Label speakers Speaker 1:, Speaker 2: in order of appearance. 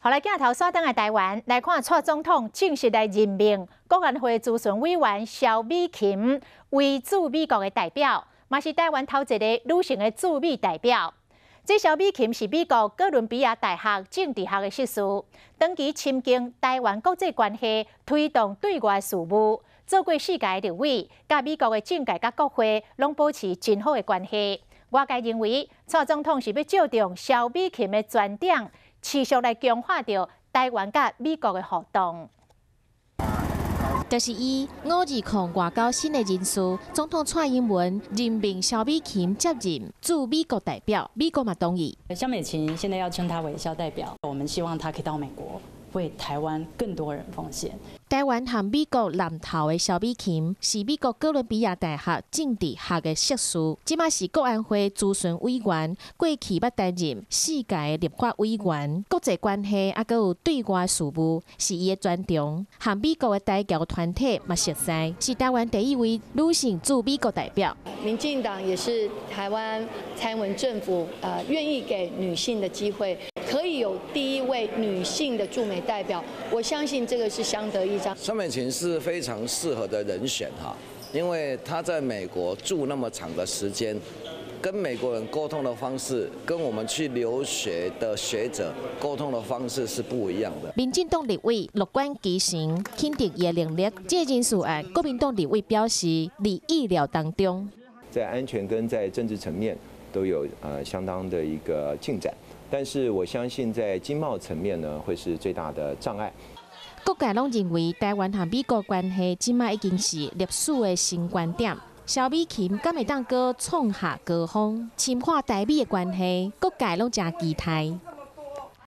Speaker 1: 予來鏡頭煞轉來台灣來看，蔡總統正式來任命國安會諮詢委員蕭美琴為駐美國的代表，嘛是台灣頭一个女性的駐美代表。這蕭美琴是美國哥倫比亞大學政治學的碩士，長期深耕台灣國際關係，推動對外事務，做過四屆立委，佮美國的政界佮國會攏保持真好的關係。外界認為，蔡總統是欲借重蕭美琴的專長，持續來強化著台灣佮美國的互動。
Speaker 2: 就是伊520外交新的人事，總統蔡英文任命蕭美琴接任駐美國代表，美國嘛同意。
Speaker 3: 蕭美琴現在要稱她為蕭代表，我們希望她可以到美國為台灣更多人奉獻。
Speaker 2: 台灣和美國南投的蕭美琴是美國哥倫比亞大學政治學的碩士，這馬是國安會諮詢委員，過去捌擔任四屆立法委員，國際關係猶閣有對外事務是伊的專長。和美國的台僑團體嘛熟似，是台灣第一位女性駐美國代表。
Speaker 4: 民進黨也是台灣蔡英文政府願意給女性的機會，可以有第一位女性的駐美代表，我相信這個是相得益彰。
Speaker 5: 蕭美琴是非常適合的人選哈，因為她在美國住那麼長的時間，跟美國人溝通的方式，跟我們去留學的學者溝通的方式是不一樣的。
Speaker 2: 民進黨立委樂觀其成，肯定伊的能力。這個人事案，國民黨立委表示，佇意料當中。
Speaker 6: 在安全跟在政治層面都有相當的一個進展，但是我相信在經貿層面呢，會是最大的障礙。
Speaker 2: 各界攏認為台灣和美國關係這馬已經是歷史的新觀點。蕭美琴敢會當閣創下高峰，深化台美的關係，各界攏誠期待。